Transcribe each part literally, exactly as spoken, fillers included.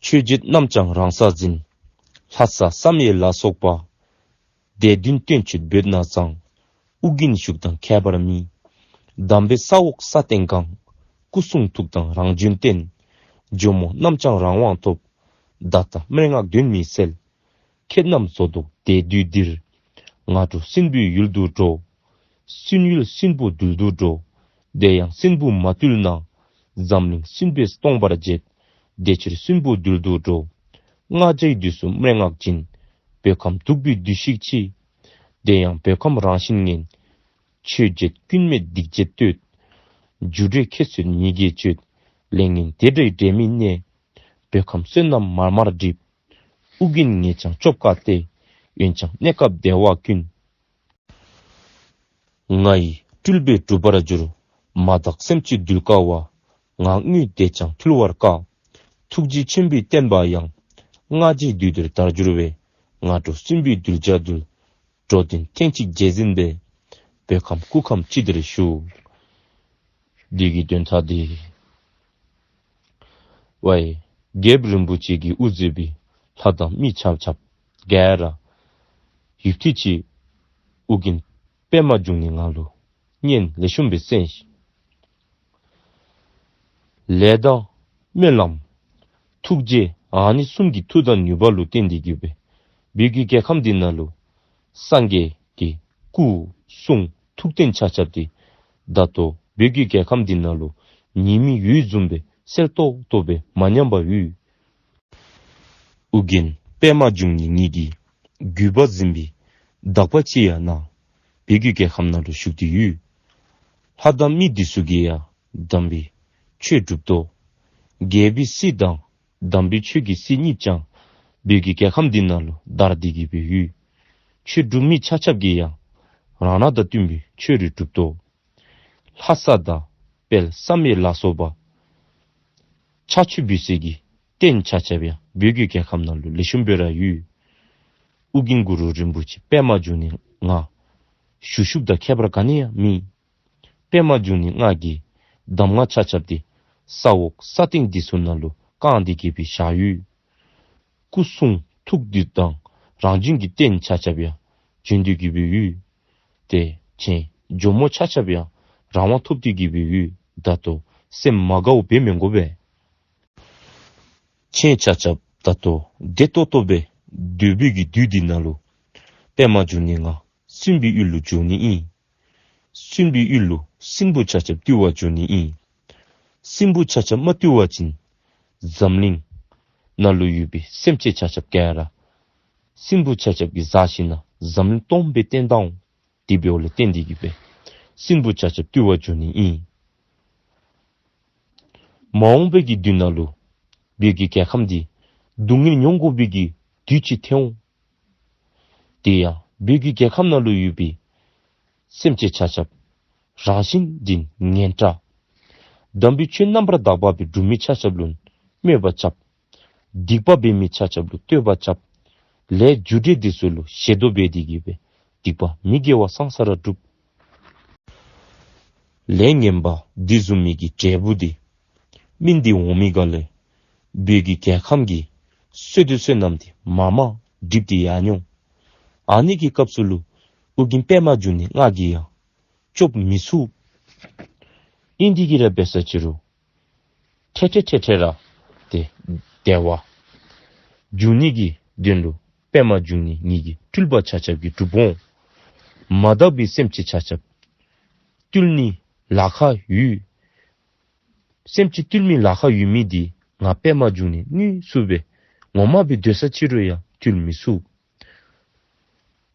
ཆོས་བརྒྱད་རྣམས་ཀྱང་རང་ས་འཛིན། ལྷ་ས་བསམ་ཡས་ལ་སོགས་པ། སྡེ་བདུན་སྟོན་ཆེད་འབོད་ན་ཙང་། ཨོ་རྒྱན་བཞུགས་དང་ཁྱད་པར་མེད། དམ་པའི་ས་འོག་ས་སྟེང་གང་། སྐུ་གསུང་ཐུགས་དང་རང་བྱོན་བསྟེན། ཇོ་མོ་རྣམས་ཀྱང་རང་དབང་ཐོབ། ད་ལྟ་སྨྲེ་སྔགས་གདོན་མི་སེལ། ཁྱེད་རྣམས་བཟོ་ལྡོག་དེ་དུས་འདིར། སྔ་དྲོ་སྲིན་པོའི་ཡུལ་དུ་འགྲོ། སྲིན་ཡུལ་སྲིན་པོ་འདུལ་དུ་འགྲོ། དེ་ཡང་སྲིན་པོ་མ་བཏུལ་ན། འཛམ་གླིང་སྲིན་པོས་སྟོང་པར་བྱེད། དེ་ཕྱིར་སྲིན་པོ་འདུལ་དུ་འགྲོ། སྔ་རྗེས་དུས་སུ་སྨྲེ་སྔགས་འབྱིན། བོད་ཁམས་གདུག་པའི་བདུད་བཤིག་ཕྱིར། དེ་ཡང་བོད་ཁམས་རང་བཞིན་ངན། ཆོས་བརྒྱད་ཀུན་མེད་སྡིག་བྱེད་སྟོད། རྒྱུ་འབྲས་ཁྱད་གསོད་ཉེས་དགེ་སྤྱོད། ལས་ངན་དེ་འདྲའི་འབྲས་མི་གནས། བོད་ཁམས་བསོད་ནམས་མར་མར་འགྲིབ། ཨོ་རྒྱན་ངས་ཀྱང་སྐྱོབ་དཀའ་སྟེ། འོན་ཀྱང་གནས་སྐབས་བདེ་བ་ཀུན། ང་ཡི་སྤྲུལ་པས་སྒྲུབ་པར་འགྱུར། མ་དག་སེམས་ཅན་འདུལ་དཀའ་བ། ང་དངོས་དེས་ཀྱང་ཐུལ་བར་དཀའ། ཐུགས་རྗེ་ཆེན་པོའི་བསྟན་པ་ཡང་། སྔ་རྗེས་དུས་འདིར་དར་འགྱུར་བས། སྔ་དྲོ་སྲིན་པོའི་གདུལ་བྱ་འདུལ། འགྲོ་དོན་ཐེངས་གཅིག་རྗེས་ཟིན་པས། བོད་ཁམས་སྐུ་ཁམས་ཅི་བདེར་བཞུགས། འདི་གི་དོན་དག་འདི། ཝའི་རྒྱལཔོ་རིན་པོ་ཆེ་གིས་དབུ་མཛད་པའི་ལྷ་དང་མི་ཆ་ཁྱབ་ག་ར་ཡུདཔ་ཐེངས་ཅིག་ཨོ་རྒྱན་པདྨ་འབྱུང་གནས་ང་ལུ་སྙན་ལེགས་ཤོམ་སྦེ་གསན་ཤིག། ལས་དང་སྨོན་ལམ་ཐུགས་རྗེ་ཨ་ནི་གསུམ་གྱི་མཐུ་དང་ནུས་པ་ལུ་བརྟེན་ཏེ་གིས་སྦེ་བོད་ཀྱི་རྒྱལ་ཁམས་འདི་ནང་ལུ་སངས་རྒྱས་ཀྱི་སྐུ་གསུང་ཐུགས་རྟེན་ཆ་ཁྱབ་འདི་ད་ལྟོ་བོད་ཀྱི་རྒྱལ་ཁམས་འདི་ནང་ལུ་ཉི་མའི་འོད་བཟུམ་སྦེ་གསལ་ཏོག་ཏོ་སྦེ་མ་ཉམས་པར་ཡོད། ཨོ་རྒྱན་པདྨ་འབྱུང་གནས་ངེ་གི་གུས་པ་འཛིན་པའི་དག་པ་ཅིག་ཡང་ནཱ་བོད་ཀྱི་རྒྱལ་ཁམས་ནང་ལུ་བཞུགས་ཏེ་ཡོད། ལྷ་དང་མི་འདི་ཚུ་གིས་ཡང་དམ་པའི་ཆོས་སྒྲུབ་དོ། རྒྱལ་པོའི་སྲིད་དང་དམ་པའི་ཆོས་ཀྱི་སྲིད་གཉིས་ཀྱང་བོད་ཀྱི་རྒྱལ་ཁམས་འདི་ནང་ལུ་དར་ཏེ་གིས་སྦེ་ཡོད། ཆོས་སྒྲུབ་མི་ཆ་ཁྱབ་ཀྱིས་ཡང་རང་རང་དང་བསྟུན་པའི་ཆོས་རེ་སྒྲུབ་དོ། ལྷ་ས་དང་དཔལ་བསམ་ཡས་ལ་སོགས་པ་ཕྱག་མཆོད་འབུལ་སའི་གི་རྟེན་ཆ་ཁྱབ་ཡང་བོད་ཀྱི་རྒྱལ་ཁམས་ནང་ལུ་ལེགས་ཤོམ་སྦེ་ར་ཡོད། ཨོ་རྒྱན་གུ་རུ་རིན་པོ་ཆེ་པདྨ་འབྱུང་གནས་ང་བཞུགས་བཞུགསཔ་དང་ཁྱད་པར་ག་ནི་ཡང་མེད། པདྨ་འབྱུང་གནས་ང་གི་གདམས་ངག་ཆ་ཁྱབ་འདི་ས་འོག་ས་སྟེང་འདི་ཚུ་ནང་ལུ་བཀང་སྟེ་གིས་སྦེ་བཞག་ཡོད། སྐུ་གསུང་ཐུགས་འདི་དང་རང་བྱོན་གྱི་རྟེན་ཆ་ཁྱབ་ཡང་བྱོན་ཏེ་གིས་སྦེ་ཡོད། ཏེ་ཁྱེད་ཇོ་མོ་ཆ་ཁྱབ་ཡང་རང་དབང་ཐོབ་སྟེ་གིས་སྦེ་ཡོད། ད་ལྟོ་སེམས་མ་དགའཝ་འབད་མི་དགོ་པས། ཁྱེད་ཆ་ཁྱབ་ད་ལྟོ་བདེ་ཏོག་ཏོ་སྦེ་སྡོད་པའི་གི་དུས་འདི་ནང་ལུ་པདྨ་འབྱུང་གནས་ང་སྲིན་པོའི་ཡུལ་ལུ་འགྱོ་ནི་ཨིན། སྲིན་པོའི་ཡུལ་ལུ་སྲིན་པོ་ཆ་ཁྱབ་བཏུལ་བར་འགྱོ་ནི་ཨིན། སྲིན་པོ་ཆ་ཁྱབ་མ་བཏུལ་བ་ཅིན་འཛམ་གླིང་ནང་ལུ་ཡོད་པའི་སེམས་ཅན་ཆ་ཁྱབ་ག་ར་སྲིན་པོ་ཆ་ཁྱབ་ཀྱིས་བཟའ་ཞིནམ་ལས་འཛམ་གླིང་སྟོངམ་སྦེ་བཏོན་ད་འོང་། དེ་འབདཝ་ལས་བརྟེན་ཏེ་གིས་སྦེ་སྲིན་པོ་ཆ་ཁྱབ་བཏུལ་བར་འགྱོ་ནི་ཨིན། མ་འོངས་པའི་གི་དུས་ནང་ལུ་བོད་ཀྱི་རྒྱལ་ཁམས་འདི་སྡུག་བསྔལ་མྱོང་དགོ་པའི་གི་དུས་ཅིག་ཐོན་འོང་། དེ་ཡང་བོད་ཀྱི་རྒྱལ་ཁམས་ནང་ལུ་ཡོད་པའི་སེམས་ཅན་ཆ་ཁྱབ་རང་བཞིན་འདི་ངན་དྲགས། དམ་པའི་ཆོས་རྣམ་པར་དག་པ་སྦེ་སྒྲུབ་མི་ཆ་ཁྱབ་ལུ་དམོད་པ་རྐྱབ། སྡིག་པ་འབད་མི་ཆ་ཁྱབ་ལུ་བསྟོད་པ་རྐྱབ། ལས་རྒྱུ་འབྲས་འདི་ཚུ་ལུ་ཞེ་དོགས་འབད་དེ་གིས་སྦེ་སྡིག་པ་མི་དགེ་བ་ཙང་ཙ་ར་སྒྲུབ། ལས་ངན་པ་འདི་བཟུམ་མའི་གི་འབྲས་བུ་འདི་སྨིན་ཏེ་འོང་མི་ག་ལས་བོད་ཀྱི་རྒྱལ་ཁམས་ཀྱི་བསོད་བདེ་བསོད་ནམས་འདི་མར་མར་འགྲིབ་སྟེ་ཡར་འོང་། ཨ་ནི་གི་སྐབས་སུ་ལུ་ཨོ་རྒྱན་པདྨ་འབྱུང་གནས་ང་གིས་ཡང་སྐྱོབ་མི་ཚུགས། ཨིན་ཏེ་གིས་ར་འབད་ས་ཅི་རུང་ཐེ་ཐེ་ཐེ་ཐེ་ར་ཏེ་བདེ་བ་འབྱུང་ནི་གི་དོན་ལུ་པདྨ་འབྱུང་གནས་ངེ་གི་སྤྲུལ་པ་ཆ་ཁྱབ་ཀྱིས་སྒྲུབ་འོང་། མ་དག་པའི་སེམས་ཅན་ཆ་ཁྱབ་བཏུལ་ནི་ལཱ་ཁག་ཡོད། སེམས་ཅན་བཏུལ་མི་ལཱ་ཁག་ཡོད་མི་འདི་ང་པདྨ་འབྱུང་གནས་དངོས་སུ་སྦེ་ངོ་མ་སྦེ་སྡོད་ས་ཅི་རུང་ཡང་བཏུལ་མི་ཚུགས།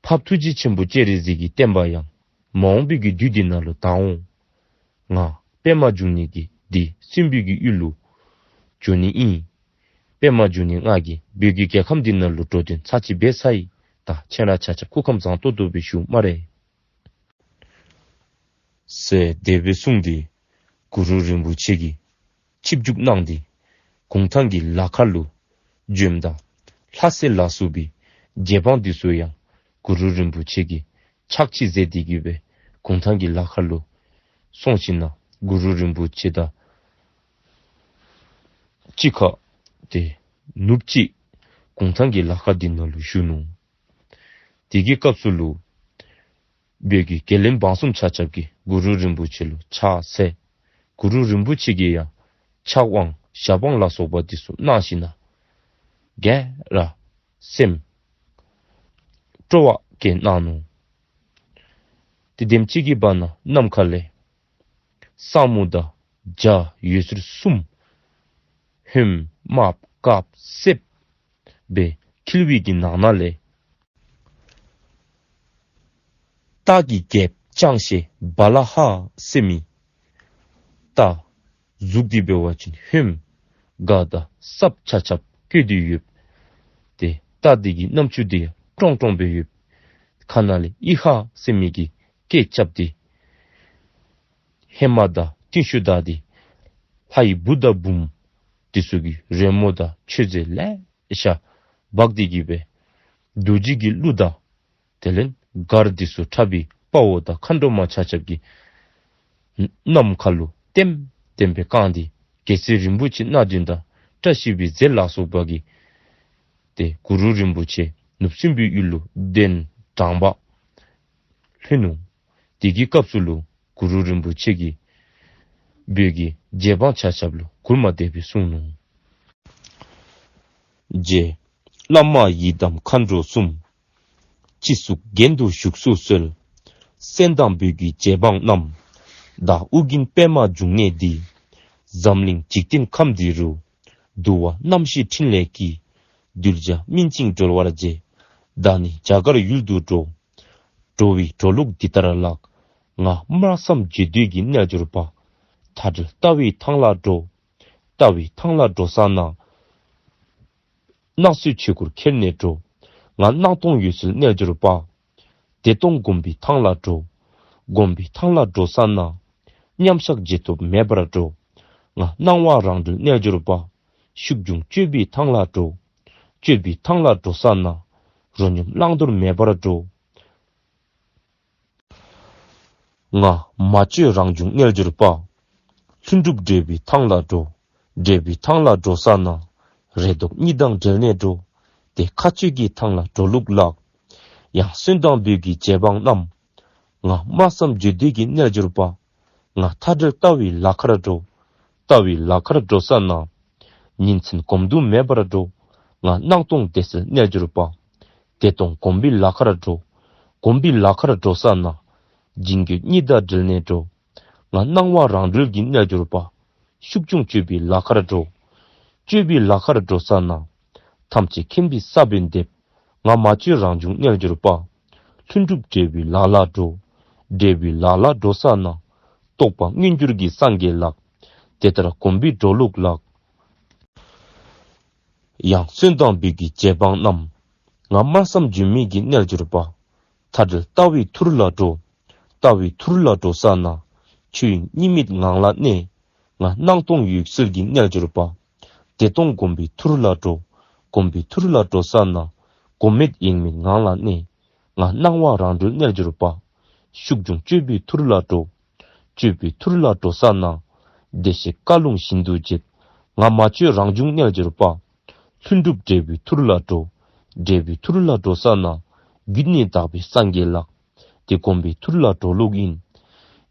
འཕགས་པ་ཐུགས་རྗེ་ཆེན་པོ་སྤྱན་རས་གཟིགས་ཀྱི་བསྟན་པ་ཡང་མ་འོངས་པའི་གི་དུས་འདི་ནང་ལུ་དར་འོང་། ང་པདྨ་འབྱུང་གནས་ཀྱིས་འདི་སྲིན་པོའི་གི་ཡུལ་ལུ་འགྱོ་ནི་ཨིན། པདྨ་འབྱུང་གནས་ང་གིས་བོད་ཀྱི་རྒྱལ་ཁམས་འདི་ནང་ལུ་འགྲོ་དོན་ཚར་གཅིག་འབད་ཚར་ཡི། ད་ཁྱེད་ར་ཆ་ཁྱབ་སྐུ་ཁམས་བཟང་ཏོག་ཏོ་སྦེ་བཞུགས་སྨ་རེ། ཟེར་དེ་སྦེ་གསུངས་ཏེ་གུ་རུ་རིན་པོ་ཆེ་གིས་ཆིབས་བསྒྱུར་གནང་སྟེ་གུང་ཐང་གི་ལ་ཁར་ལུ་བྱོནམ་ད་ལྷ་སྲས་ལ་སོགས་པའི་རྗེ་འབངས་འདི་ཚུ་ཡང་གུ་རུ་རིན་པོ་ཆེ་གི་ཕྱག་ཕྱི་མཛད་དེ་གིས་སྦེ་གུང་ཐང་གི་ལ་ཁར་ལུ་སོང་ཞིནམ་ལས་གུ་རུ་རིན་པོ་ཆེ་དང་གཅིག་ཁར་ཏེ་ ནུབ་གཅིག་གུང་ཐང་གི་ལ་ཁ་འདི་ནང་ལུ་བཞུགས་ནུག། དེ་གི་སྐབས་སུ་ལུ་བོད་ཀྱི་རྒྱལ་བློན་འབངས་གསུམ་ཆ་ཁྱབ་ཀྱིས་གུ་རུ་རིན་པོ་ཆེ་ལུ་ཕྱག་འཚལ། གུ་རུ་རིན་པོ་ཆེ་གིས་ཡང་ཕྱག་དབང་ཞབས་དབང་ལ་སོགས་པ་འདི་ཚུ་གནང་ཞིནམ་ལས་ག་ར་སེམས་སྤྲོ་བ་བསྐྱེད་གནང་ནུག། དེ་དེམ་ཅིག་གི་བར་ན་ནམ་མཁའ་ལས་ས་མུ་དང་བྱ་འོད་ཟེར་གསུམ་ཧོནམ་དམརཔོ་དཀརཔོ་སེརཔོ་སྦེ་འཁྱིལ་བའི་གི་ནང་ན་ལས་སྟག་གི་རྒྱལཔོ་ཅང་ཤེས་བ་ལ་ཧ་ཟེར་མི་སྟག་གཟུགས་འདི་འབད་བ་ཅིན་ཧོནམ་དགའ་དང་སྲབ་ཆ་ཁྱབ་བཀོད་དེ་ཡོད། ཏེ་སྟག་འདི་གི་རྣམ་ཅོ་འདི་ཀྲོང་ཀྲོང་སྦེ་ཡོད། ཁ་ནང་ལས་ཨི་ཧ་ཟེར་མི་གི་སྐད་རྐྱབ་སྟེ་ཧེ་མ་དང་རྟིང་ཤུལ་བདའ་སྟེ་ལྷའི་བུ་དང་བུམོ་འདི་ཚུ་གི་རོལ་མོ་དང་མཆོད་རྫས་ལེ་ཤ་འབག་སྟེ་གི་སྦེ་རྡོ་རྗེ་གི་གླུ་དང་དེ་ལས་གར་འདི་ཚུ་འཁྲབ་པའི་དཔའ་བོ་དང་མཁའ་འགྲོ་མ་ཆ་ཁྱབ་ཀྱིས་ནམ་མཁའ་ལུ་ལྟེམ་ལྟེམ་སྦེ་བཀང་སྟེ་རྒྱལ་སྲས་རིན་པོ་ཆེ་སྣ་བདུན་དང་བཀྲ་ཤིས་པའི་རྫས་ལ་སོགས་པ་གིས་ཏེ་གུ་རུ་རིན་པོ་ཆེ་ནུབ་སྲིན་པོའི་ཡུལ་ལུ་གདན་དྲངས་པ་ལྷོད་ནུག། དེ་གི་སྐབས་སུ་ལུ་གུ་རུ་རིན་པོ་ཆེ་གིས་བོད་ཀྱི་རྗེ་འབངས་ཆ་ཁྱབ་ལུ་མགུར་མ་དེ་སྦེ་གསུངས་ནུག། རྗེ་བླ་མ་ཡི་དམ་མཁའ་འགྲོ་གསུམ། སྤྱི་གཙུག་རྒྱན་དུ་བཞུགས་སུ་གསོལ། གསན་དང་བོད་ཀྱི་རྗེ་འབངས་རྣམས། བདག་ཨོ་རྒྱན་པདྨ་འབྱུང་གནས་འདི། འཛམ་གླིང་འཇིག་རྟེན་ཁམས་འདི་རུ། འདུ་བ་རྣམ་བཞིའི་འཕྲིན་ལས་ཀྱིས། གདུལ་བྱ་སྨིན་ཅིང་སྒྲོལ་བར་བྱེད། བདག་ནི་རྒྱ་གར་ཡུལ་དུ་འགྲོ། འགྲོ་བའི་འགྲོ་ལུགས་འདི་ལྟར་ལགས། ང་སྨྲ་བསམ་བརྗོད་འདོད་ཀྱི་རྣལ་འབྱོར་པ། མཐའ་བྲལ་ལྟ་བའི་ཐང་ལ་འགྲོ། ལྟ་བའི་ཐང་ལ་འགྲོ་ས་ན། སྣང་སྲིད་ཆོས་སྐུར་ཁྱེར་ནས་འགྲོ། ང་སྣང་སྟོང་འོད་གསལ་རྣལ་འབྱོར་པ། བདེ་སྟོང་སྒོམ་པའི་ཐང་ལ་འགྲོ། སྒོམ་པའི་ཐང་ལ་འགྲོ་ས་ན། མཉམ་བཞག་རྗེས་ཐོབ་མེད་པར་འགྲོ། ང་སྣང་བ་རང་གྲོལ་རྣལ་འབྱོར་པ། ཤུགས་འབྱུང་སྤྱོད་པའི་ཐང་ལ་འགྲོ། སྤྱོད་པའི་ཐང་ལ་འགྲོ་ས་ན། རོ་སྙོམས་བླང་དོར་མེད་པར་འགྲོ། ང་མ་བཅོས་རང་བྱུང་རྣལ་འབྱོར་པ། ལྷུན་གྲུབ་འབྲས་བུའི་ཐང་ལ་འགྲོ། འབྲས་བུའི་ཐང་ལ་འགྲོ་ས་ན། རེ་དོགས་གཉིས་དང་བྲལ་ནས་འགྲོ། དེ་མཁའ་སྤྱོད་ཀྱི་ཐང་ལ་འགྲོ་ལུགས་ལགས། ཡང་གསོན་དང་བོད་ཀྱི་རྗེ་འབངས་རྣམས། ང་སྨྲ་བསམ་བརྗོད་འདོད་ཀྱི་རྣལ་འབྱོར་པ། ང་མཐའ་བྲལ་ལྟ་བའི་ལ་ཁར་འགྲོ། ལྟ་བའི་ལ་ཁར་འགྲོ་ས་ན། ཉིན་མཚན་གོམས་འདྲིས་མེད་པར་འགྲོ། ང་སྣང་སྟོང་བདེ་གསལ་རྣལ་འབྱོར་པ། བདེ་སྟོང་སྒོམ་པའི་ལ་ཁར་འགྲོ། སྒོམ་པའི་ལ་ཁར་འགྲོ་ས་ན། འཛིན་རྒྱུ་གཉིས་དང་བྲལ་ནས་འགྲོ། ང་སྣང་བ་རང་གྲོལ་གྱི་རྣལ་འབྱོར་པ། ཤུགས་འབྱུང་སྤྱོད་པའི་ལ་ཁར་འགྲོ། སྤྱོད་པའི་ལ་ཁར་འགྲོ་ས་ན། ཐམས་ཅད་མཁྱེན་པའི་ས་བོན་འདེབས། ང་མ་བཅོས་རང་བྱུང་རྣལ་འབྱོར་པ། ལྷུན་གྲུབ་འབྲས་བུའི་ལ་ལ་འགྲོ། འབྲས་བུའི་ལ་ལ་འགྲོ་ས་ན། རྟོགས་པ་མངོན་གྱུར་གྱི་སངས་རྒྱས་ལགས། དེ་ལྟར་གོམས་པའི་འགྲོ་ལུགས་ལགས། ཡང་གསོན་དང་བོད་ཀྱི་རྗེ་འབངས་རྣམས། ང་སྨྲ་བསམ་བརྗོད་མེད་ཀྱི་རྣལ་འབྱོར་པ། མཐའ་བྲལ་ལྟ་བའི་ཐུར་ལ་འགྲོ། ལྟ་བའི་ཐུར་ལ་འགྲོ་ས་ན། ཆོས་དབྱིངས་གཉིས་མེད་ངང་ལ་གནས། ང་སྣང་སྟོང་འོད་གསལ་གྱི་རྣལ་འབྱོར་པ། བདེ་སྟོང་སྒོམ་པའི་ཐུར་ལ་འགྲོ། སྒོམ་པའི་ཐུར་ལ་འགྲོ་ས་ན། སྒོམ་མེད་དབྱིངས་མེད་ངང་ལ་གནས། ང་སྣང་བ་རང་གྲོལ་རྣལ་འབྱོར་པ། ཤུགས་འབྱུང་སྤྱོད་པའི་ཐུར་ལ་འགྲོ། སྤྱོད་པའི་ཐུར་ལ་འགྲོ་ས་ན། བདེ་གཤེགས་བཀའ་ལུང་བཞིན་དུ་བྱེད། ང་མ་བཅོས་རང་བྱུང་རྣལ་འབྱོར་པ། ལྷུན་གྲུབ་འབྲས་བུའི་ཐུར་ལ་འགྲོ། འབྲས་བུའི་ཐུར་ལ་འགྲོ་ས་ན། རྒྱུད་ནི་དག་པའི་སངས་རྒྱས་ལགས། དེ་སྒོམ་པའི་ཐུར་ལ་འགྲོ་ལུགས་ཡིན།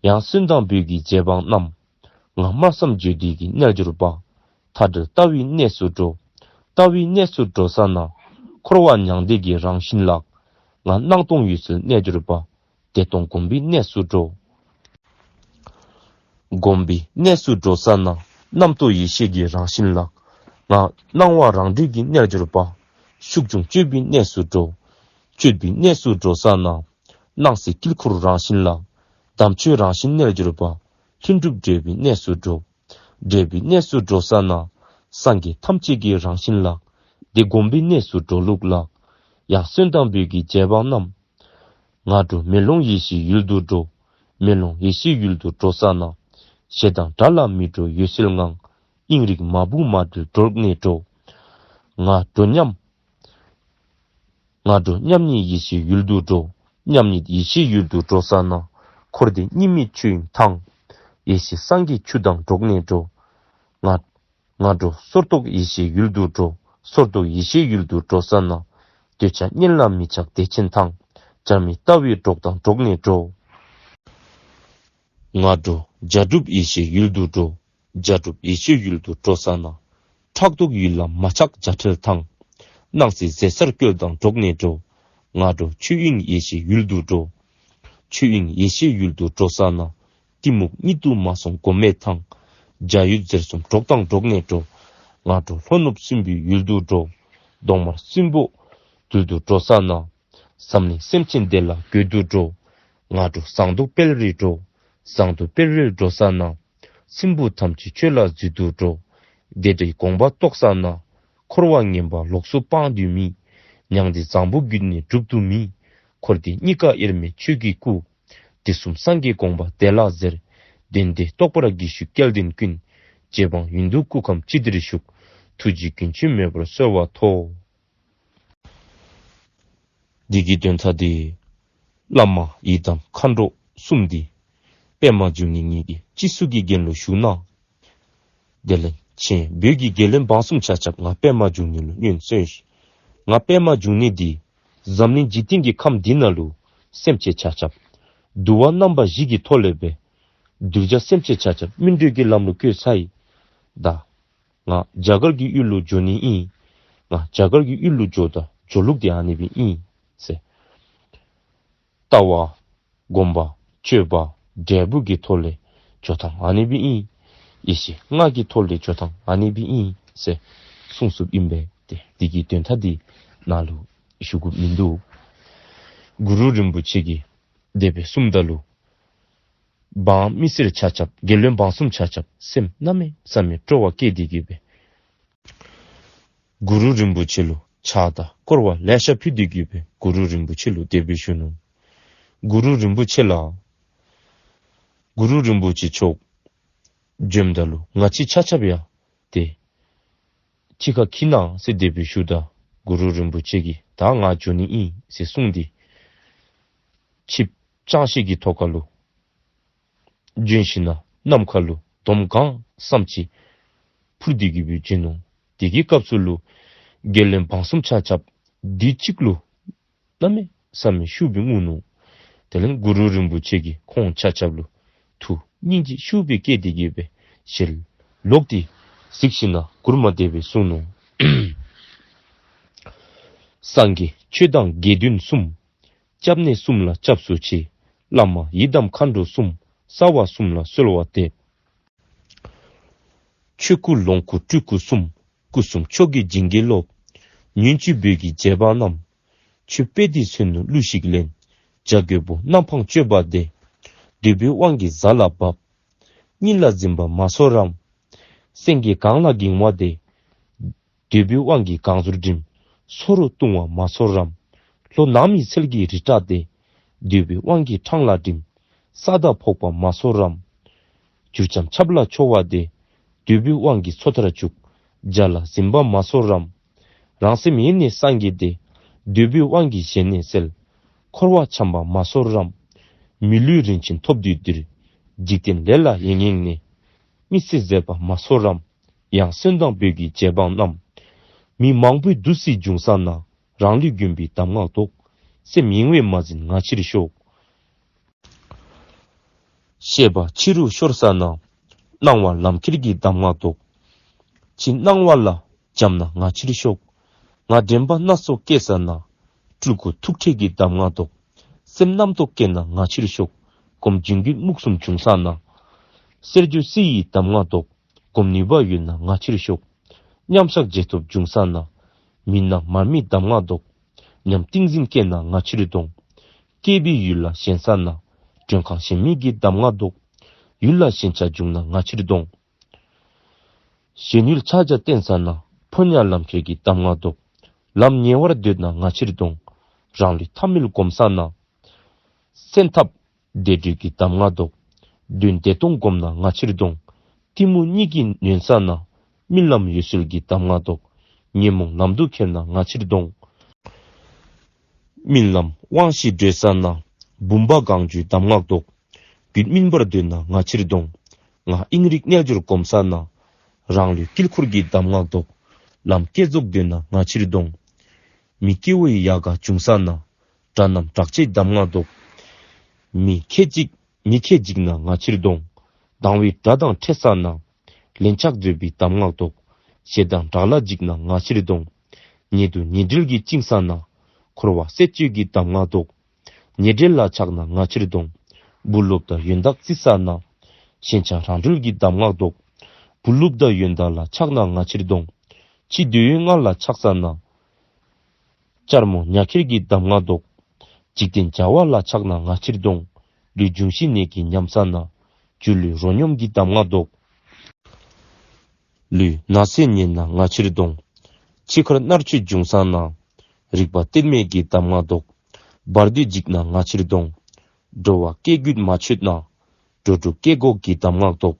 ཡང་གསོན་དང་བོད་ཀྱི་རྗེ་འབངས་རྣམས། ང་སྨྲ་བསམ་བརྗོད་འདོད་ཀྱི་རྣལ་འབྱོར་པ། མཐའ་བྲལ་ལྟ་བའི་གནས་སུ་འགྲོ། ལྟ་བའི་གནས་སུ་འགྲོ་ས་ན། འཁོར་བ་མྱང་འདས་ཀྱི་རང་བཞིན་ལགས། ང་སྣང་སྟོང་འོད་གསལ་རྣལ་འབྱོར་པ། བདེ་སྟོང་སྒོམ་པའི་གནས་སུ་འགྲོ། སྒོམ་པའི་གནས་སུ་འགྲོ་ས་ན། རྣམ་རྟོག་ཡེ་ཤེས་ཀྱི་རང་བཞིན་ལགས། ང་སྣང་བ་རང་གྲོལ་གྱི་རྣལ་འབྱོར་པ། ཤུགས་འབྱུང་སྤྱོད་པའི་གནས་སུ་འགྲོ། སྤྱོད་པའི་གནས་སུ་འགྲོ་ས་ན། སྣང་སྲིད་དཀྱིལ་འཁོར་རང་བཞིན་ལགས། དམ་ཆོས་རང་བཞིན་རྣལ་འབྱོར་པ། ལྷུན་གྲུབ་འབྲས་བུའི་གནས་སུ་འགྲོ། འབྲས་བུའི་གནས་སུ་འགྲོ་ས་ན། སངས་རྒྱས་ཐམས་ཅད་ཀྱི་རང་བཞིན་ལགས། དེ་སྒོམ་པའི་གནས་སུ་འགྲོ་ལུགས་ལགས། ཡང་གསོན་དང་བོད་ཀྱི་རྗེ་འབངས་རྣམས། ང་འགྲོ་མེ་ལོང་ཡེ་ཤེས་ཡུལ་དུ་འགྲོ། མེ་ལོང་ཡེ་ཤེས་ཡུལ་དུ་འགྲོ་ས་ན། ཞེ་སྡང་དགྲ་ལ་མི་འགྲོ་འོད་གསལ་ངང་། དབྱིངས་རིག་མ་བུ་མ་བྲལ་འགྲོགས་ནས་འགྲོ། ང་འགྲོ་མཉམ། ང་འགྲོ་མཉམ་ཉིད་ཡེ་ཤེས་ཡུལ་དུ་འགྲོ། མཉམ་ཉིད་ཡེ་ཤེས་ཡུལ་དུ་འགྲོ་ས་ན། འཁོར་འདས་གཉིས་མེད་ཆོས་དབྱིངས་ཐང་། ཡེ་ཤེས་སངས་རྒྱས་ཆུ་དང་འགྲོགས་ནས་འགྲོ། ང་ང་འགྲོ་སོར་རྟོག་ཡེ་ཤེས་ཡུལ་དུ་འགྲོ། སོར་རྟོག་ཡེ་ཤེས་ཡུལ་དུ་འགྲོ་ས་ན། འདོད་ཆགས་གཉེན་ལ་མི་ཆགས་བདེ་ཆེན་ཐང་། བྱར་མེད་ལྟ་བའི་གྲོགས་དང་འགྲོགས་ནས་འགྲོ། ང་འགྲོ་བྱ་གྲུབ་ཡེ་ཤེས་ཡུལ་དུ་འགྲོ། བྱ་གྲུབ་ཡེ་ཤེས་ཡུལ་དུ་འགྲོ་ས་ན། ཕྲག་དོག་ཡུལ་ལ་མ་ཆགས་བྱ་བྲལ་ཐང་། སྣང་སྲིད་ཟད་སར་སྐྱོལ་དང་འགྲོགས་ནས་འགྲོ། ང་འགྲོ་ཆོས་དབྱིངས་ཡེ་ཤེས་ཡུལ་དུ་འགྲོ། ཆོས་དབྱིངས་ཡེ་ཤེས་ཡུལ་དུ་འགྲོ་ས་ན། གཏི་མུག་གཉིད་དུ་མ་སོང་སྒོམ་མེད་ཐང་། བྱ་ཡུལ་ཟེར་གསུམ་གྲོགས་དང་འགྲོགས་ནས་འགྲོ། ང་འགྲོ་ལྷོ་ནུབ་སྲིན་པོའི་ཡུལ་དུ་འགྲོ། གདོང་དམར་སྲིན་པོ་རྡུལ་དུ་འགྲོ་ས་ན། འཛམ་གླིང་སེམས་ཅན་བདེ་ལ་འགོད་དུ་འགྲོ། ང་འགྲོ་ཟངས་མདོག་དཔལ་རིར་འགྲོ། ཟངས་མདོག་དཔལ་རིར་འགྲོ་ས་ན། སྲིན་པོ་ཐམས་ཅད་ཆོས་ལ་འཛུད་དུ་འགྲོ། བདེ་འབྲས་དགོངས་པ་རྟོགས་ས་ན། འཁོར་བ་ངན་པ་ལོགས་སུ་སྤང་དུ་མེད། མྱང་འདས་བཟང་པོ་རྒྱུད་ནས་སྒྲུབ་ཏུ་མེད། འཁོར་འདས་གཉིས་ཀ་དབྱེར་མེད་ཆོས་ཀྱི་སྐུ། དུས་གསུམ་སངས་རྒྱས་དགོངས་པ་དེ་ལ་ཟེར། བདེན་བདེ་རྟོགས་པར་གྱིས་ཤིག་སྐལ་ལྡན་ཀུན། རྗེ་འབངས་ཡུན་དུ་སྐུ་ཁམས་ཅི་བདེར་བཞུགས། ཐུགས་རྗེ་རྒྱུན་ཆད་མེད་པར་གསོལ་བ་ཐོབ། འདི་གི་དོན་དག་འདི་བླ་མ་ཡི་དམ་མཁའ་འགྲོ་གསུམ་འདི་པདྨ་འབྱུང་གནས་ཉིད་ཀྱི་སྤྱི་གཙུག་གི་རྒྱན་ལུ་བཞུགས་ན། དེ་ལས་ཆེན་བོད་ཀྱི་རྒྱལ་བློན་འབངས་གསུམ་ཆ་ཁྱབ་ང་པདྨ་འབྱུང་གནས་ལུ་བསྙེན་གསོལ་ཞུ། ང་པདྨ་འབྱུང་གནས་འདི་འཛམ་གླིང་འཇིག་རྟེན་གྱི་ཁམས་འདི་ནང་ལུ་སེམས་ཅན་ཆ་ཁྱབ་འདུལ་བ་རྣམ་པ་བཞི་གི་ཐོག་ལས་སྦེ་གདུལ་བྱ་སེམས་ཅན་ཆ་ཁྱབ་སྨིན་གྲོལ་གྱི་ལམ་ལུ་བཀོད་ཚར་ཡི། ད་ང་རྒྱ་གར་གྱི་ཡུལ་ལུ་འགྱོ་ནི་ཨིན། ང་རྒྱ་གར་གྱི་ཡུལ་ལུ་འགྱོཝ་ད་འགྱོ་ལུགས་འདི་ཨ་ནི་སྦེ་ཨིན་ཟེར། ལྟ་བ་སྒོམ་པ་སྤྱོད་པ་འབྲས་བུ་གི་ཐོག་ལས་འགྱོ་ཐངས་ཨ་ནི་སྦེ་ཨིན། ཡེ་ཤེས་ལྔ་གི་ཐོག་ལས་འགྱོ་ཐངས་ཨ་ནི་སྦེ་ཨིན་ཟེར་གསུངས་གསུངསཔ་ཨིན་པས། ཏེ་འདི་གི་དོན་དག་འདི་ནཱ་ལུ་ཞུ་དགོཔ་མིན་འདུག། གུ་རུ་རིན་པོ་ཆེ་གིས་དེ་སྦེ་གསུངམ་ད་ལུ་འབངས་མི་སེར་ཆ་ཁྱབ་རྒྱལ་བློན་འབངས་གསུམ་ཆ་ཁྱབ་སེམས་གནམ་མེད་ས་མེད་སྤྲོ་བ་སྐྱེས་ཏེ་གིས་སྦེ་གུ་རུ་རིན་པོ་ཆེ་ལུ་ཕྱག་དང་སྐོར་བ་ལེ་ཤ་ཕུལ་ཏེ་གིས་སྦེ་གུ་རུ་རིན་པོ་ཆེ་ལུ་དེ་སྦེ་ཞུ་ནུག། གུ་རུ་རིན་པོ་ཆེ་ལགས། གུ་རུ་རིན་པོ་ཆེ་མཆོག་བྱོནམ་ད་ལུ་ང་བཅས་ཆ་ཁྱབ་ཡང་ཏེ་ཕྱི་ཁར་འཁྱིད་གནང་ཟེར་དེ་སྦེ་ཞུཝ་ད་གུ་རུ་རིན་པོ་ཆེ་གིས་ད་ང་འགྱོ་ནི་ཨིན་ཟེར་གསུངས་ཏེ་ཆིབས་ལྕང་གཤིས་ཀྱི་ཐོག་ཁ་ལུ་བྱོན་ཞིནམ་ལས་གནམ་ཁ་ལུ་འདོམ་གང་བསམ་ཅི་འཕུར་ཏེ་གིས་སྦེ་བྱོན་ནུག། དེ་གི་སྐབས་སུ་ལུ་རྒྱལ་བློན་འབངས་གསུམ་ཆ་ཁྱབ་དུས་གཅིག་ལུ་གནམ་མེད་ས་མེད་ཤུགས་སྦེ་ངུ་ནུག། དེ་ལས་གུ་རུ་རིན་པོ་ཆེ་གིས་ཁོང་ཆ་ཁྱབ་ལུ་ཐུགས་སྙིང་རྗེ་ཤུགས་སྦེ་བསྐྱེད་དེ་གིས་སྦེ་ཞལ་ལོག་སྟེ་གཟིགས་ཞིནམ་ལས་མགུར་མ་དེ་སྦེ་གསུངས་ནུག། སངས་རྒྱས་ཆོས་དང་དགེ་འདུན་གསུམ། སྐྱབས་གནས་གསུམ་ལ་སྐྱབས་སུ་མཆི། བླ་མ་ཡི་དམ་མཁའ་འགྲོ་གསུམ། རྩ་བ་གསུམ་ལ་གསོལ་བ་འདེབས། ཆོས་སྐུ་ལོངས་སྐུ་སྤྲུལ་སྐུ་གསུམ། སྐུ་གསུམ་མཆོག་གི་བྱིན་གྱིས་རློབས། ཉོན་ཅིག་བོད་ཀྱི་རྗེ་འབངས་རྣམས། ཆོས་སྤེལ་ཏེ་མཚོན་ནུས་གླུ་ཞིག་ལེན། བྱ་རྒོད་པོ་གནམ་འཕང་གཅོད་པ་དེ། འདོད་པའི་དབང་གིས་གཟའ་ལ་བབས། གཉིད་ལ་འཛིན་པ་མ་ཚོར་རམ། སེང་གེ་གངས་ལ་འགྱིང་བ་དེ། འདོད་པའི་དབང་གིས་གངས་ཟུར་འགྲིམ། སོ་རུ་ལྟུང་བ་མ་ཚོར་རམ། ལྷོ་ནགས་མོའི་ཚལ་གྱི་རི་བྲག་དེ། འདོད་པའི་དབང་གིས་འཕྲང་ལ་འགྲིམ། ས་བདག་ཕོག་པ་མ་ཚོར་རམ། བྱུར་ཆམ་ཆབ་ལ་འཕྱོ་བ་དེ། འདོད་པའི་དབང་གིས་མཚོ་མཐར་འཇུག། འཇའ་ལ་གཟིམ་པ་མ་ཚོར་རམ། རང་སེམས་ཡེ་ནས་སངས་རྒྱས་དེ། འདོད་པའི་དབང་གིས་ཞལ་ནས་གསལ། འཁོར་བ་འཁྱམས་པ་མ་ཚོར་རམ། མི་ལུས་རིན་ཆེན་ཐོབ་དུས་འདིར། འཇིག་རྟེན་ལས་ལ་ཡེངས་ཡེངས་ནས། མི་ཚེ་ཟད་པ་མ་ཚོར་རམ། ཡང་གསོན་དང་བོད་ཀྱི་རྗེ་འབངས་རྣམས། མི་མང་པོའི་འདུ་སྲི་བྱུང་ས་ན། རང་ལུས་གྱོན་པའི་གདམས་ངག་བདོག། སེམས་གཡེང་བས་མ་ཟིན་ང་ཕྱིར་ཤོག། ཤེས་པ་ཕྱི་རུ་ཤོར་ས་ན། སྣང་བ་ལམ་ཁྱེར་གྱི་གདམས་ངག་བདོག། ཕྱི་སྣང་བ་ལ་འབྱམས་ན་ང་ཕྱིར་ཤོག། ང་དྲན་པ་སྣ་ཚོགས་སྐྱེས་ས་ན། སྤྲུལ་སྐུ་ཐུགས་ཁྲོས་ཀྱི་གདམས་ངག་བདོག། སེམས་རྣམ་རྟོག་སྐྱེས་ན་ང་ཕྱིར་ཤོག། སྒོམ་བྱིང་རྒོད་མུག་གསུམ་བྱུང་ས་ན། གསེར་འགྱུར་རྩི་ཡི་གདམས་ངག་བདོག། སྒོམ་ནུས་པ་ཡོད་ན་ང་ཕྱིར་ཤོག། མཉམ་བཞག་རྗེས་ཐོབ་བྱུང་ས་ན། མི་སྣང་མར་མེའི་གདམས་ངག་བདོག། ཉམས་ཏིང་འཛིན་སྐྱེས་ན་ང་ཕྱིར་འདོང་། སྐྱེས་པའི་ཡུལ་ལ་ཞེན་ས་ན། མགྲོན་ཁང་ཞེན་མེད་ཀྱི་གདམས་ངག་བདོག། ཡུལ་ལ་ཞེན་ཆགས་བྱུང་ན་ང་ཕྱིར་འདོང་། གཞན་ཡུལ་ཕྱག་རྒྱ་བསྟེན་ས་ན། ཕོ་ཉ་ལམ་ཁྱེར་གྱི་གདམས་ངག་བདོག། ལམ་ཉེ་བར་སྡོད་ན་ང་ཕྱིར་འདོང་། རང་ལུས་ཐ་མལ་སྒོམ་ས་ན། སེམས་ཐབས་བདེ་དྲོད་ཀྱི་གདམས་ངག་བདོག། དོན་བདེ་སྟོང་སྒོམ་ན་ང་ཕྱིར་འདོང་། གཏི་མུག་གཉིད་ཀྱིས་ནོན་ས་ན། རྨི་ལམ་འོད་གསལ་གྱི་གདམས་ངག་བདོག། ཉོན་མོངས་ལམ་དུ་ཁྱེར་ན་ང་ཕྱིར་འདོང་། རྨི་ལམ་དབང་ཞིག་བགྲོད་ས་ན། བུམ་པ་གང་བྱོའི་གདམས་ངག་བདོག། རྒྱུད་སྨིན་པར་འདོད་ན་ང་ཕྱིར་འདོང་། ངག་དབྱིངས་རིག་རྣལ་འབྱོར་སྒོམ་ས་ན། རང་ལུས་དཀྱིལ་འཁོར་གྱི་གདམས་ངག་བདོག། ལམ་བསྐྱལ་རྫོགས་འདོད་ན་ང་ཕྱིར་འདོང་། མི་སྐྱེ་བོའི་ཡལ་ག་བྱུང་ས་ན། དགྲ་རྣམས་དྲག་ཆེའི་གདམས་ངག་བདོག། མི་ཁས་འཇིགས་མི་ཁས་འཇིགས་ན་ང་ཕྱིར་འདོང་། སྡང་བའི་དགྲ་དང་ཕྲད་ས་ན། ལན་ཆགས་མཛོད་པའི་གདམས་ངག་བདོག། ཞེ་སྡང་དགྲ་ལ་འཇིགས་ན་ང་ཕྱིར་འདོང་། ཉེ་དུ་ཉེ་འབྲེལ་གྱིས་བཅིངས་ས་ན། འཁོར་བ་སེལ་བྱེད་ཀྱི་གདམས་ངག་བདོག། ཉེ་འབྲེལ་ལ་ཆགས་ན་ང་ཕྱིར་འདོང་། བུ་སློབ་དང་ཡོན་བདག་བརྩི་ས་ན། ཞེན་ཆགས་རང་གྲོལ་གྱི་གདམས་ངག་བདོག། བུ་སློབ་དང་ཡོན་བདག་ལ་ཆགས་ན་ང་ཕྱིར་འདོང་། ཕྱི་འདོད་ཡོན་ལྔ་ལ་ཆགས་ས་ན། བཅར་མོ་ཉ་ཁྱེར་གྱི་གདམས་ངག་བདོག། འཇིག་རྟེན་བྱ་བ་ལ་ཆགས་ན་ང་ཕྱིར་འདོང་། ལུས་འབྱུང་བཞི་ནད་ཀྱིས་ཉམས་ས་ན། སྒྱུ་ལུས་རོ་སྙོམས་ཀྱི་གདམས་ངག་བདོག། ལུས་ན་ཚས་ཉེན་ན་ང་ཕྱིར་འདོང་། འཆི་ཁར་མནར་གཅོད་འབྱུང་ས་ན། རིག་པ་གཏད་མེད་ཀྱི་གདམས་ངག་བདོག། བར་དོའི་འཇིགས་ན་ང་ཕྱིར་འདོང་། འགྲོ་བ་སྐྱེ་རྒྱུད་མ་ཆོད་ན། འགྲོ་དྲུག་སྐྱེ་འགོག་གི་གདམས་ངག་བདོག།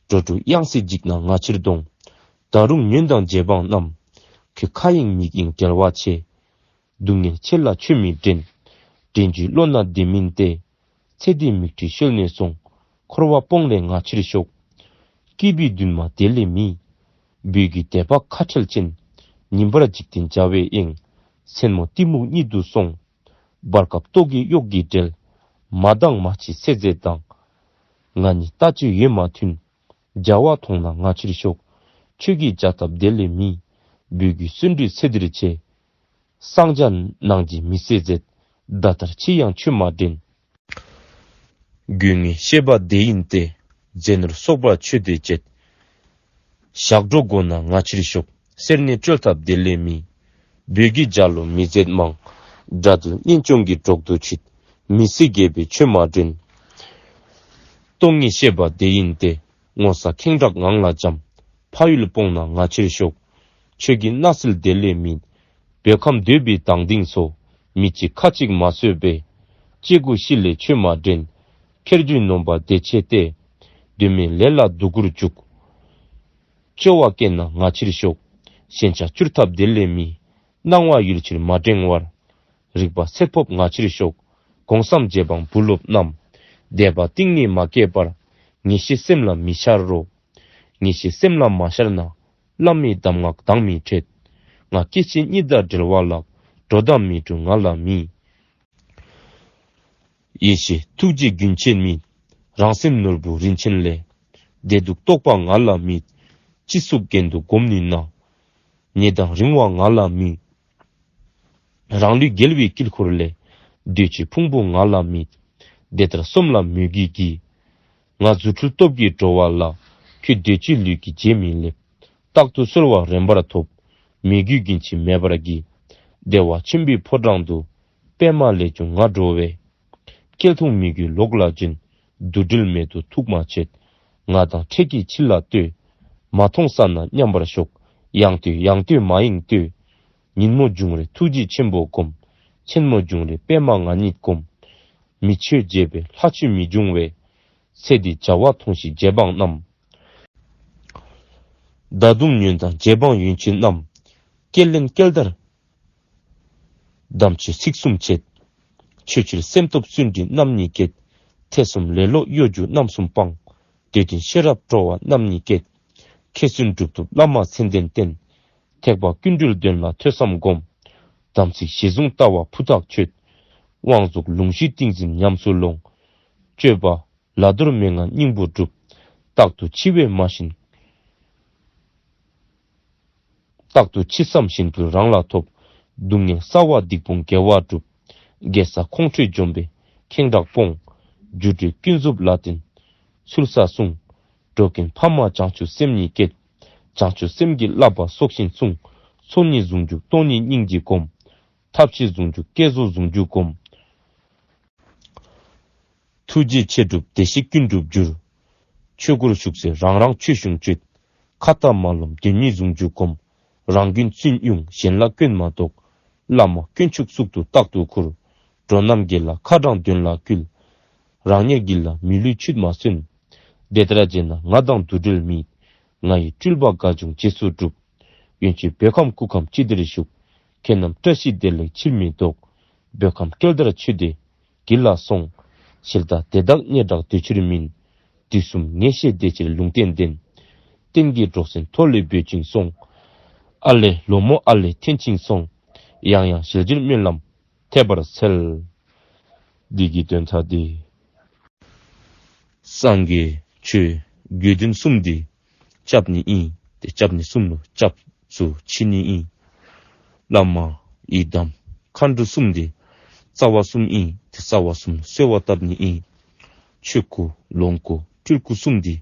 འགྲོ་དྲུག་གཡང་སའི་འཇིགས་ན་ང་ཕྱིར་འདོང་། ད་རུང་ཉོན་དང་རྗེ་འབངས་རྣམས། ཁྱོད་ཁ་གཡེང་མིག་གཡེང་བྲེལ་བ་ཆེ། སྡུག་བསྔལ་ཆེ་ལ་ཆོས་མི་དྲན། དྲན་རྒྱུའི་བློ་ན་བདེ་མིན་ཏེ། ཚེ་འདིའི་མིག་འཕྲུལ་ཤོར་ནས་སོང་། འཁོར་བ་སྤོང་ལས་ང་ཕྱིར་ཤོག། སྐྱིད་པའི་འདུན་མ་དེ་ལས་མེད། བོད་ཀྱི་དད་པ་ཁ་ཁྲལ་ཅན། ཉིན་པར་འཇིག་རྟེན་བྱ་བའི་གཡེང་། མཚན་མོ་གཏི་མུག་གཉིད་དུ་སོང་། བར་སྐབས་ལྟོགས་ཀྱིས་གཡོག་གིས་བསྒྲལ། མ་འདང་མ་འཆི་ཟེར་མཛད་དང་། ང་ནི་ལྟ་ཅི་ཡོད་མ་མཐུན། བྱ་བ་མཐོང་ན་ང་ཕྱིར་ཤོག། ཆོས་ཀྱི་བྱ་ཐབས་དེ་ལས་མེད། བོད་ཀྱི་བརྩོན་འགྲུས་ཚེ་འདིར་ཆེ། གསང་རྒྱ་ནང་གི་མི་ཟེར་མཛད། ད་ལྟར་འཆི་ཡང་ཆོས་མ་དྲན། དགོས་ངེས་ཤེས་པ་དེ་ཡིན་ཏེ། རྗེ་ནོར་སོགས་པ་ཆོས་དེ་བྱེད། ཞག་འགྲོ་དགོས་ན་ང་ཕྱིར་ཤོག། སེར་སྣས་བཀྲོལ་ཐབས་དེ་ལས་མེད། བོད་ཀྱི་རྒྱ་ལོ་མི་མཛད་མང་། དགྲ་འདུལ་གཉེན་སྐྱོང་གི་གྲོགས་སུ་ཁྲིད། མི་སྲིད་རྒྱལ་པོའི་ཆོས་མ་དྲན། སྟོང་ཉིད་ཤེས་པ་དེ་ཡིན་ཏེ། ངོ་ཚ་ཁེངས་དྲེགས་ངང་ལ་འཇམ། ཕ་ཡུལ་སྤོང་ན་ང་ཕྱིར་ཤོག། ཆོས་ཀྱི་སྣང་སྲིད་དེ་ལས་མེད། བོད་ཁམས་འདོད་པའི་དང་སྡིངས་སུ། མི་གཅིག་ཁ་གཅིག་མ་བཟོད་པས། སྐྱེ་དགུ་ཤི་ལས་ཆོས་མ་དྲན། ཁེར་རྒྱུད་ནོམ་པ་བདེ་ཆེ་སྟེ། དོན་མེད་ལས་ལ་སྡུག་གུར་འཇུག། སྐྱོ་བ་སྐྱེས་ན་ང་ཕྱིར་ཤོག། ཞེན་ཆགས་བསྐྱུར་ཐབས་དེ་ལས་མེད། སྣང་བ་ཡུལ་ཕྱིར་མ་འདྲེན་བར། རིག་པ་གསལ་ཕབ་ང་ཕྱིར་ཤོག། གོང་གསུམ་རྗེ་འབངས་བུ་སློབ་རྣམས། དད་པ་གཏིང་ནས་མ་སྐྱེས་པར། ངེས་ཤེས་སེམས་ལ་མི་ཤར་རོ། ངེས་ཤེས་སེམས་ལ་མ་ཤར་ན། བླ་མའི་གདམས་ངག་དང་མི་འཕྲད། ང་སྐྱེ་འཆི་གཉིས་དང་བྲལ་བ་ལགས། འགྲོ་དང་མི་འགྲོ་ང་ལ་མེད། ཡེ་ཤེས་ཐུགས་རྗེ་རྒྱུན་ཆད་མེད། རང་སེམས་ནོར་བུ་རིན་ཆེན་ལས། བདེ་སྡུག་རྟོག་པ་ང་ལ་མེད། ཅི་སྲིད་རྒྱུན་དུ་སྒོམ་ནུས་ན། ཉེ་དང་རིང་བ་ང་ལ་མེད། རང་ལུས་འགལ་བའི་དཀྱིལ་འཁོར་ལས། འདོད་ཆེན་ཕུང་པོ་ང་ལ་མེད། དེ་ལྟར་སོམས་ལ་མོས་གུས་ཀྱིས། ང་རྫུ་འཕྲུལ་སྟོབས་ཀྱིས་འགྲོ་བ་ལ། ཁྱོད་འདོད་ཆེན་ལུས་ཀྱི་རྗེས་མི་སླེབ། རྟག་ཏུ་གསོལ་བ་རིམ་པར་ཐོབ། མོས་གུས་རྒྱུན་ཆད་མེད་པར་བགྱི། བདེ་བ་ཆེན་པོའི་ཕོ་བྲང་དུ། པདྨ་ལས་བྱུང་ང་འགྲོ་བའི། སྐྱེལ་ཐུང་མི་དགོས་ལོག་ལ་འབྱོན། འདུ་འབྲལ་མེད་དོ་ཐུགས་མ་ཆད། ང་དང་འཕྲད་ཀྱི་ཕྱིར་ལ་ལྟོས། མ་མཐོང་ས་ན་མཉམ་པར་ཞོག། ཡང་ལྟོས་ཡང་ལྟོས་མ་ཡེངས་ལྟོས། ཉིན་མོ་བྱུང་རེ་ཐུགས་རྗེ་ཆེན་པོ་བསྒོམ། མཚན་མོ་བྱུང་རེ་པདྨ་ང་ཉིད་བསྒོམ། མི་ཆོས་བྱེད་པའི་ལྷ་ཆོས་མི་འབྱུང་བས། ཚེ་འདིའི་བྱ་བ་མཐོང་ཞིག་རྗེ་འབངས་རྣམས། ད་དུང་ཉོན་དང་རྗེ་འབངས་ཡོན་ཆེན་རྣམས། སྐྱེས་ལན་སྐྱེས་དར། དམ་ཆོས་ཚིག་གསུམ་བྱེད། ཆོས་ཕྱིར་སེམས་སྟོབས་བརྩོན་འགྲུས་རྣམ་གཉིས་བསྐྱེད། ཐེ་ཚོམ་ལེ་ལོ་གཡོ་སྒྱུ་རྣམ་གསུམ་སྤང་། དད་འདུན་ཤེས་རབ་སྤྲོ་བ་རྣམ་གཉིས་བསྐྱེད། མཁས་བཙུན་གྲུབ་ཐོབ་བླ་མ་མཚན་ལྡན་བསྟེན། ཐེག་པ་ཀུན་གྲོལ་དོན་ལ་ཐོས་བསམ་སྒོམ། དམ་ཚིག་གཞི་བཟུང་ལྟ་བ་ཕུ་ཐག་ཆོད། དབང་རྫོགས་ལུང་གཞི་ཏིང་འཛིན་ཉམས་སུ་ལོངས། སྤྱོད་པ་ལ་དོར་མན་ངག་སྙིང་པོ་སྒྲུབ། རྟག་ཏུ་འཆི་བས་མ་ཞེན། རྟག་ཏུ་འཆི་བསམ་ཞེན་ཕུལ་རང་ལ་ཐོབ། སྡུག་བསྔལ་ས་བ་སྡིག་སྤོང་དགེ་བ་སྒྲུབ། དགེ་ས་ཁོང་ཁྲོས་འཇོམས་པས་ཁེངས་དྲེགས་སྤོང་། རྒྱུ་འབྲས་ཀུན་རྫོབ་ལ་བརྟེན་ཚུལ་ས་བསྲུང་། འགྲོ་ཀུན་ཕ་མ་བྱང་ཆུབ་སེམས་གཉིས་བསྐྱེད། བྱང་ཆུབ་སེམས་ཀྱི་བསླབ་པ་སྲོག་བཞིན་བསྲུང་། ཚོགས་གཉིས་ཟུང་འཇུག་སྟོང་ཉིད་སྙིང་རྗེ་སྒོམ། ཐབས་ཤེས་ཟུང་འཇུག་བསྐྱེད་རྫོགས་ཟུང་འཇུག་སྒོམ། ཐུགས་རྗེ་ཆེ་སྒྲུབ་བདེ་གཤེགས་ཀུན་འགྲུབ་འགྱུར། ཆོས་སྒོར་ཞུགས་ཚེ་རང་རང་ཆོས་གཞུང་སྤྱོད། ཁ་ཏ་མ་ལོམ་དོན་གཉིས་ཟུང་འཇུག་སྒོམ། རང་རྒྱུད་བཙུན་དབྱུང་གཞན་ལ་སྐྱོན་མ་འདོགས། བླ་མ་དཀོན་མཆོག་གཙུག་ཏུ་རྟག་ཏུ་བཀུར། འགྲོ་རྣམས་དགེ་ལ་ཁ་དྲང་དོན་ལ་བསྐུལ། རང་ཉིད་དགེ་ལ་མི་ལུས་ཆུད་མ་གསོན། དེ་ལྟར་བྱས་ན་ང་དང་འདུ་འབྲལ་མེད། ང་ཡི་སྤྲུལ་པ་དགའ་འབྱུང་རྗེས་སུ་བསྒྲུབ། ཡོན་མཆོད་བོད་ཁམས་སྐུ་ཁམས་ཅི་བདེར་བཞུགས། ཁྱེད་རྣམས་བཀྲ་ཤིས་བདེ་ལེགས་ཕྱིར་མི་ལྡོག། བོད་ཁམས་སྐྱེལ་དར་ཆོས་སྡེ་གྱི་ལ་སོང་། ཞལ་ལྟ་དེ་དག་སྙན་གྲགས་འདོད་ཕྱིར་མིན། དུས་གསུམ་ངེས་ཤེས་བདེ་ཕྱིར་ལུང་བསྟན་ལྡན། བསྟན་གྱི་འགྲོ་སེམས་ཐོག་ལས་འབོད་ཅིང་སོང་། ཨ་ལས་ལོ་མོ་ཨ་ལས་འཐེན་ཅིང་སོང་། ཡང་ཡང་ཞལ་བཞེས་སྨོན་ལམ་ཐེབས་པར་འཚལ། འདི་གི་དོན་དག་འདི་སངས་རྒྱས་ཆོས་དགེ་འདུན་གསུམ་འདི་སྐྱབས་གནས་ཨིན། ཏེ་སྐྱབས་གནས་གསུམ་ལུ་སྐྱབས་སུ་མཆི་ནི་ཨིན། བླ་མ་ཡི་དམ་མཁའ་འགྲོ་གསུམ་འདི་རྩ་བ་གསུམ་ཨིན། ཏེ་རྩ་བ་གསུམ་གསོལ་བ་བཏབ་ནི་ཨིན། ཆོས་སྐུ་ལོངས་སྐུ་སྤྲུལ་སྐུ་གསུམ་འདི་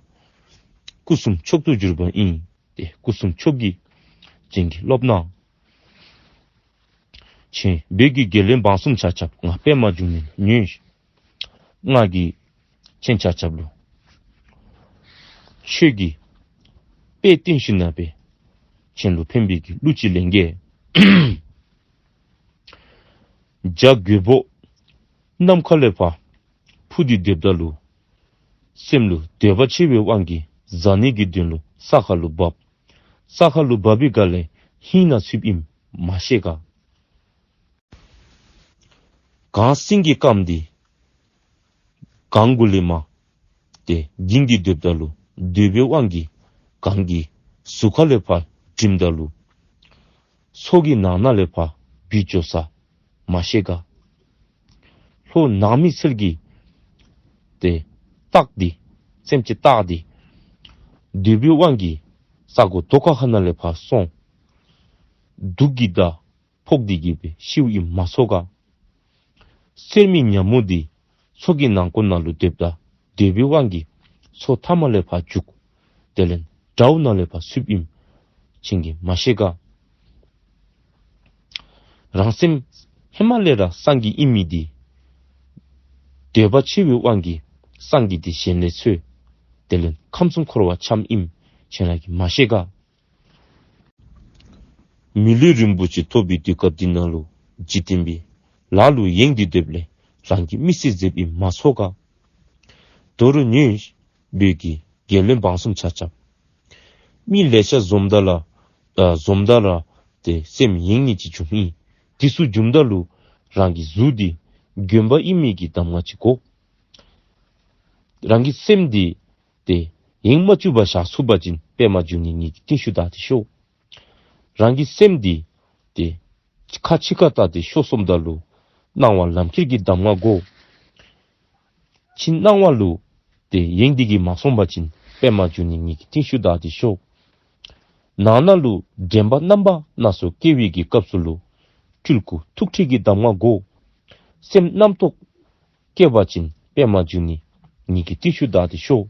སྐུ་གསུམ་མཆོག་ཏུ་གྱུར་པ་ཨིན། ཏེ་སྐུ་གསུམ་མཆོག་གི་བྱིན་གྱིས་རློབས་གནང་། ཁྱེད་བོད་ཀྱི་རྒྱལ་བློན་འབངས་གསུམ་ཆ་ཁྱབ་ང་པདྨ་འབྱུང་གནས་ཉོན། ང་གིས་ཁྱེད་ཆ་ཁྱབ་ལུ་ཆོས་ཀྱི་དཔེ་སྟོན་ཞིནམ་ལས་ཁྱེད་ལུ་ཕན་པའི་གི་གླུ་ཅིག་ལེན་གེ། བྱ་རྒོད་པོ་ནམ་མཁའ་ལས་ཕར་འཕུར་ཏེ་སྡོདཔ་ད་ལུ་སེམས་ལུ་འདོད་པ་ཆེ་བའི་དབང་གིས་བཟའ་ནི་གི་དོན་ལུ་ས་ཁ་ལུ་བབས། ས་ཁ་ལུ་བབས་པའི་སྒང་ལས་ཧིང་ནང་ཚུདཔ་ཨིནམ་མ་ཤེས་ག། གངས་སེང་གེ་དཀརམོ་འདི་གངས་གུ་ལས་མར་ཏེ་འགྱིང་སྟེ་སྡོདཔ་ད་ལུ་འདོད་པའི་དབང་གིས་གངས་ཀྱི་ཟུར་ཁ་ལས་ཕར་འགྲིམ་ད་ལུ་མཚོ་གི་ནང་ན་ལས་ཕར་བུད་འགྱོ་ས་མ་ཤེས་ག། ལྷོ་ནགས་མི་ཚལ་གྱི་ཏེ་སྟག་འདི་སེམས་ཅན་སྟག་འདི་འདོད་པའི་དབང་གིས་ས་གོ་རྡོ་ཁ་ཁ་ནང་ལས་ཕར་སོང་། དུག་གི་མདའ་ཕོག་སྟེ་གི་སྦེ་ཤིཝ་ཨིནམ་མ་ཚོར་ག། གསེར་མིག་ཉ་མོ་འདི་མཚོ་གི་ནང་ཁོག་ནང་ལུ་སྡོདཔ་ད་འདོད་པའི་དབང་གིས་མཚོ་མཐའ་མ་ལས་ཕར་རྒྱུག། དེ་ལས་དགྲ་བོ་ནང་ལས་ཕར་ཚུདཔ་ཨིནམ་ཁྱེད་ཀྱིས་མ་ཤེས་ག། རང་སེམས་ཧེ་མ་ལས་ར་སངས་རྒྱས་ཨིན་མི་འདི་འདོད་པ་ཆེ་བའི་དབང་གིས་སངས་རྒྱས་འདི་གཞན་ལས་འཚོལ། དེ་ལས་ཁམས་གསུམ་འཁོར་བ་འཁྱམས་ཨིནམ་ཁྱེད་ར་གིས་མ་ཤེས་ག། མི་ལུས་རིན་པོ་ཆེ་ཐོབ་པའི་དུས་སྐབས་འདི་ནང་ལུ་འཇིག་རྟེན་པའི་ལཱ་ལུ་ཡེངས་ཏེ་སྡོདཔ་ལས་རང་གི་མི་ཚེ་མཛདཔ་ཨིནམ་མ་ཚོར་ག། དོ་རུང་ཉོན་བོད་ཀྱི་རྒྱལ་བློན་འབངས་གསུམ་ཆ་ཁྱབ། མི་ལེ་ཤ་འཛོམས་ད་ལ་ཨ་འཛོམས་ད་ལ་ཏེ་སེམས་ཡེངས་ནི་ཅིག་འབྱུངམ་ཨིན། དེ་ཚུ་འབྱུངམ་ད་ལུ་རང་གི་གཟུགས་འདི་དགོན་པ་ཨིན་མི་གི་གདམས་ངག་ཅིག་གོ། རང་གི་སེམས་འདི་ཏེ་ཡེངས་མ་བཅུག་པར་བཞག་ཚུགས་པ་ཅིན་པདྨ་འབྱུང་གནས་ངེ་གི་རྟིང་ཤུལ་བདའ་སྟེ་ཤོག། རང་གི་སེམས་འདི་ཏེ་ཁ་ཕྱི་ཁར་བལྟ་སྟེ་ཤོར་སོངམ་ད་ལུ་སྣང་བ་ལམ་ཁྱེར་གྱི་གདམས་ངག་གོ། ཕྱི་སྣང་བ་ལུ་ཏེ་ཡེངས་ཏེ་གི་མ་སོང་པ་ཅིན་པདྨ་འབྱུང་གནས་ངེ་གི་རྟིང་ཤུལ་བདའ་སྟེ་ཤོག། ནང་ན་ལུ་དྲན་པ་རྣམ་པ་སྣ་ཚོགས་སྐྱེ་བའི་གི་སྐབས་སུ་ལུ་སྤྲུལ་སྐུ་ཐུགས་ཁྲོ་གི་གདམས་ངག་གོ། སེམས་རྣམ་རྟོག་སྐྱེ་བ་ཅིན་པདྨ་འབྱུང་གནས་ངེ་གི་རྟིང་ཤུལ་བདའ་སྟེ་ཤོག།